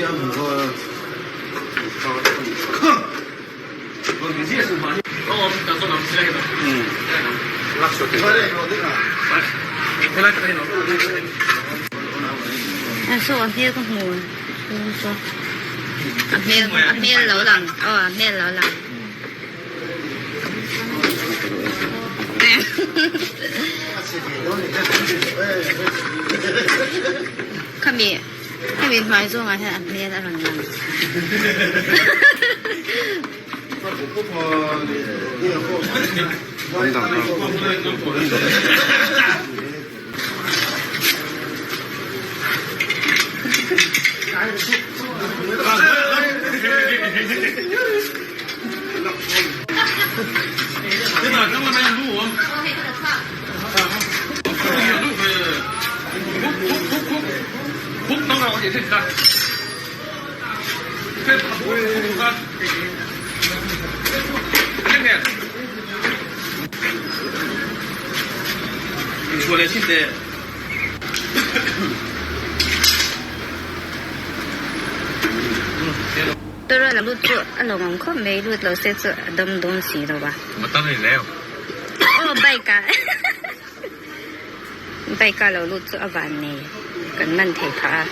Saw a hmel ka hmu saw a hmel a hmel lo lang aw a hmel lo lang. Khami khami hnuai zawngah hian a hmel a rawn lang. Tawrh a lut chu a lo awm khawp mai lut lo se chu a dam dawn si lo a. Aw bike ah bike ah lo lut chu a van nei kan man thei phah a.